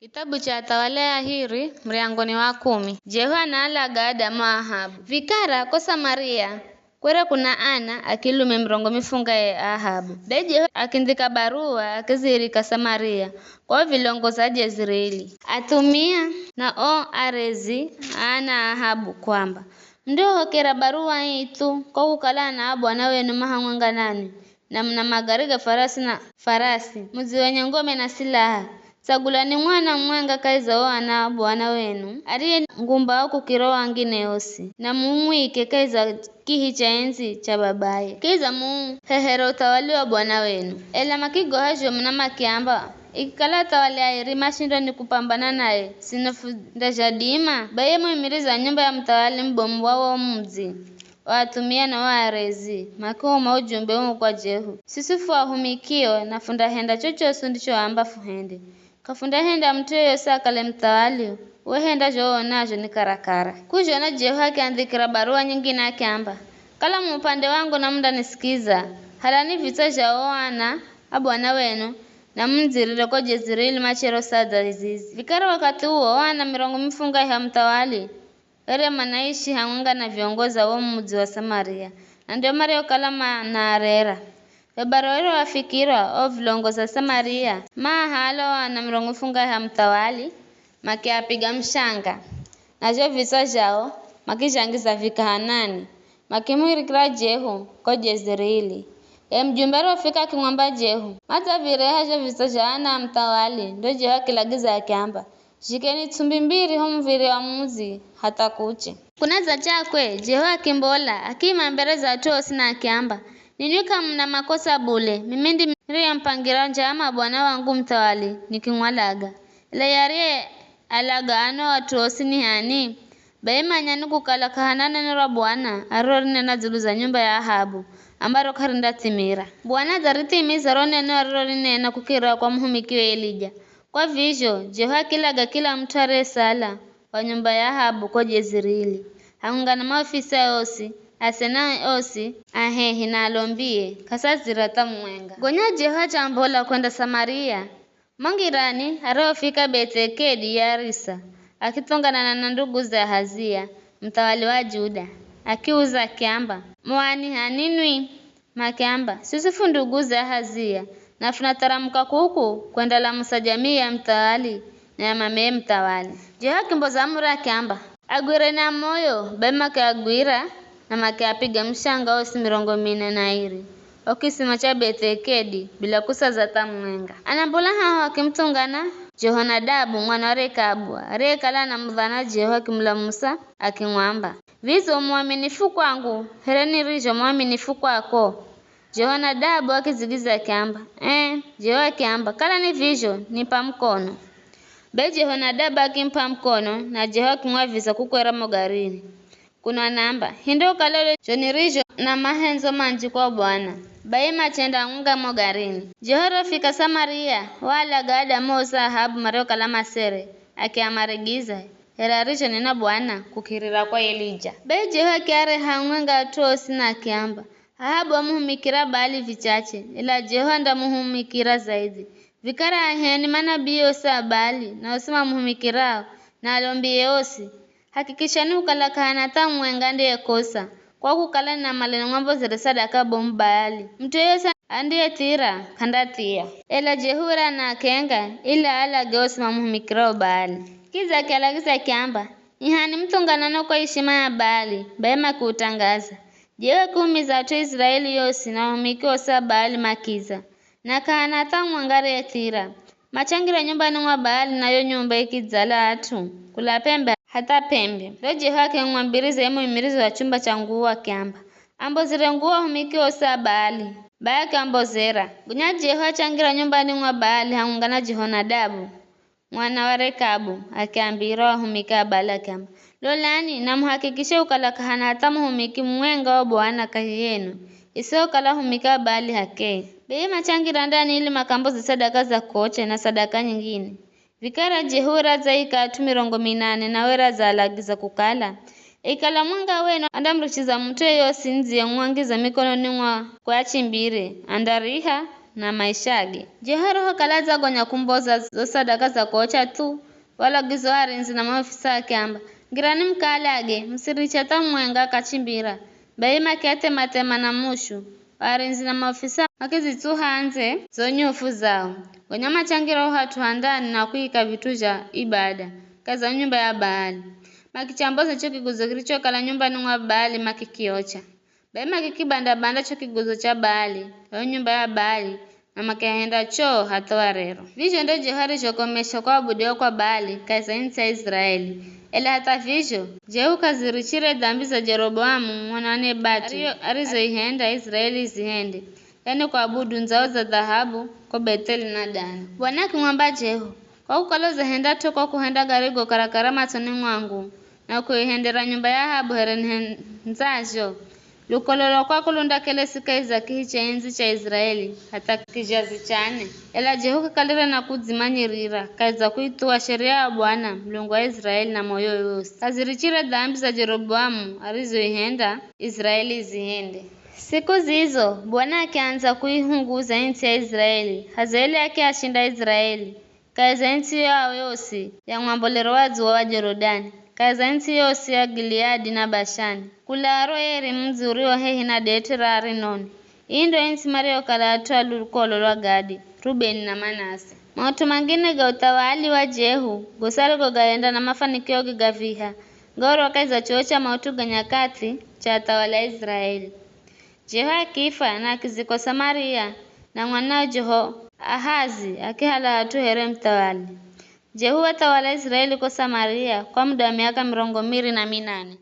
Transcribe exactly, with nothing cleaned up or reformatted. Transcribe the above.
Kitabu cha Athawali a Ahiri, muryango ni wa kumi. Jehu anaalaga Adamu a Ahabu. Vikara ko Samaria kwere kuna ana a kilume mirongo mifungahe a Ahabu. Be Jehu akindhika baruwa akizihirika Samaria kwa o vilongozi a Jezireli, athumia na o arezi a ana a Ahabu kwamba, "Mundihohokera baruwa ii thu, kwa kukala ana a bwana wenu ma hamwenga nanwi, na muna magari ga farasi na farasi, mudzi wenye ngome na silaha. Tsagulani mwana mumwenga kahi za o ana a bwana wenu, ariye ngumbawo kukira o angine osi, na mumwike kahi za kihi cha endzi cha babaye. Kidza muhehere uthawali wa bwana wenu." Ela makigoha zhomu na makiamba, "Ikikala athawali airi mashindwa ni kupambana naye, sino fundazhadima?" Bai ye muimirizi wa nyumba ya muthawali mubomu wa wo mudzi, o athumia na o arezi, makihuma ujumbe uu kwa Jehu, "Siswi fu ahumikio, na fundahenda chochosi undichoamba fuhende. K'afundahenda mut'u yoyosi akale muthawali, we henda zho uonazho ni karakara." K'uzhona Jehu akiandhikira baruwa nyingine akiamba, "Kala mu upande wangu na mundanisikiza, halani vitswa zha o ana a bwana wenu, na mundzirire ko Jezireli machere usadza zizi." Vikara wakathi uwo o ana mirongo mifungahe a muthawali were manaishi hamwenga na viongozi a wo mudzi wa Samaria, na ndio mariokala manaarera. Yo baruwa irowafikira o vilongozi a Samaria, maahala o ana mirongo mifungahe a muthawali, makiapiga mushanga, na zho vitswa zhao makizhangiza vikahanani, makimuhirikira Jehu ko Jezireli. Ye mujumbe arihofika akimwamba Jehu, "Madzavireha zho vitswa zha ana a muthawali." Ndo Jehu akilagiza akiamba, "Zhikeni ts'umbi mbiri ho muv̱irya wa mudzi hatha kuche." Kunadza chakwe, Jehu akimbola, akiima mbere za at'u osi na akiamba, "Ninwi k'amuna makosa bule, mimi ndimi niriyemupangira njama bwana wangu muthawali nikimwalaga. Ela ye ariyealaga ano at'u osi ni h'ani? Bai manyani kukala k'ahana neno ra Bwana arirorinena dzulu za nyumba ya Ahabu, ambaro k'arindathimira. Bwana adzarithimiza ro neno arirorinena kukirira kwa muhumikiwe Elija." Kwa vizho, Jehu akilaga kila mut'u ariyesala wa nyumba ya Ahabu ko Jezireli, hamwenga na maofisa osi, asena osi, ahehi na alombie, k'asadzira hatha mumwenga. Gonya Jehu achambola kwenda Samaria. Mo ngirani, arihofika Beth'ekedi ya Arisa, akithunganana na nduguze Ahazia, muthawali wa Juda, akiuza akiamba, "Mu ani h'ani nwi?" Makiamba, "Siswi fu nduguze Ahazia, na funatharamuka kuku kwendalamusa jamii ya muthawali na ya mameye muthawali." Jehu akimboza amuri akiamba, "Agwireni a moyo." Bai makiagwira na makiapiga mushanga osi mirongo mine na airi, o kisima cha Beth'ekedi, bila kusaza hatha mumwenga. Anambola haho akimuthungana Jehonadabu mwana wa Rekabu, ariyekala anamudhana Jehu akimulamusa, akimwamba, "Vidze u muaminifu kwangu here nirizho muaminifu kwako?" Jehonadabu akidzigiza akiamba, "Ee." Jehu akiamba, "Kala ni vizho, nip'a mukono." Be Jehonadabu akimup'a mukono, na Jehu akimwaviza kukwera mo garini. Kuno anaamba, "Hindokala zho nirizho na mahendzo manji kwa Bwana." Bai machenda amwenga mo garini. Jehu arihofika Samaria, waalaga Adamu osi Ahabu mariokala masere, akiamarigiza, here arizhonena Bwana kukirira kwa Elija. Bai Jehu akiareha amwenga at'u osi na akiamba, "Ahabu wamuhumikira Baali vichache, ela Jehu andamuhumikira zaidhi. Vikara aheni manabii osi a Baali, na osi mamuhumikirao, na alombie osi. Hakikishani kukala k'ahana hatha mumwenga andiyekosa, kwa kukala ninamala nimwambozere sadaka bomu Baali. Mut'u yeyosi andiyethira, k'andathia." Ela Jehu were anaakenga, ili aalage osi mamuhumikirao Baali. Kidza akialagiza akiamba, "Ihani muthunganano kwa ishima ya Baali," bai makiutangaza. Jehu akihumiza at'u a Iziraeli yosi na ahumiki osi a Baali makidza, na k'ahana hatha mumwenga ariyethira. Machangira nyumbani mwa Baali, na yo nyumba ikidzala at'u kula p'embe hatha p'embe. Ndo Jehu akimwambiriza ye muimirizi wa chumba cha nguwo akiamba, "Ambozere nguwo ahumiki osi a Baali." Bai akiambozera. Gonya Jehu achangira nyumbani mwa Baali hamwenga na Jehonadabu mwana wa Rekabu, akiambira o ahumiki a Baali akiamba, "Lolani, na muhakikishe kukala k'ahana hatha muhumiki mumwenga wa Bwana kahi yenu, isihokala ahumiki a Baali h'akeye." Bai machangira ndani ili makamboze sadaka za koche na sadaka nyingine. Vikara Jehu were adzaika at'u mirongo minane na were adzaalagiza kukala, "Ikikala mumwenga wenu andamurichiza mut'u yeyosi ndziyemwangiza mikononi mwakwe achimbire, andariha." na maishage. Jehu arihokala adzagonya kumboza zo sadaka za kuocha thu, walagiza o arindzi na maofisa akiamba, "Ngirani mukalage, musiriche hatha mumwenga akachimbira." Bai makiathema-thema na mushu, o arindzi na maofisa makizitsuha ndze zo nyufu zao. Gonya machangira ho hat'u handani na kuika vit'u zha ibada kahi za nyumba ya Baali. Makichamboza cho kiguzo kirichokala nyumbani mwa Baali makikiocha. Bai makikibanda-banda cho kiguzo cha Baali, yo nyumba ya Baali, na makihenda choo hatha wa rero. Vizho ndo Jehu arizhokomesha kuabudiwa kwa Baali kahi za ntsi ya Iziraeli. Ela hatha vizho, Jehu k'azirichire dambi za Jeroboamu mwana wa Nebati ariyo- arizoihenda Iziraeli izihende, yani kuabudu ndzao za dhahabu ko Betheli na Dani. Bwana akimwamba Jehu, "Kwa kukala uzahendat'o kwa kuhenda garigo karakara matsoni mwangu, na kuihendera nyumba ya Ahabu here nihendzazho, lukololo kwako lundakelesi kahi za kihi cha indzi cha Iziraeli, hatha kizhazi cha ne." Ela Jehu kakalire na kudzimanyirira kahi za kuithuwa sheria ya Bwana, Mulungu wa Iziraeli, na moyo wosi. K'azirichire dambi za Jeroboamu arizoihenda Iziraeli izihende. Siku zizo, Bwana akiandza kuihunguza ntsi ya Iziraeli, Hazaeli akiashinda Iziraeli kahi za ntsi yao yosi ya mwambolero wa dzuwa wa Jorodani, kahi za ntsi yosi ya Gileadi na Bashani, kula Aroeri, mudzi urio hehi na det'e ra Arinoni. Ii ndo ntsi mariyokala at'u a lukolo lwa Gadi, Rubeni na Manase. Maut'u mangine ga uthawali wa Jehu, gosi arigogahenda na mafanikioge ga viha, gaorwa kahi za chuwo cha maut'u ga nyakathi cha athawali a Iziraeli. Jehu akifa na akizikwa Samaria, na mwanawe Jehoahazi akihala hat'u here muthawali. Jehu wathawala Iziraeli ko Samaria kwa muda wa miaka mirongo miri na minane.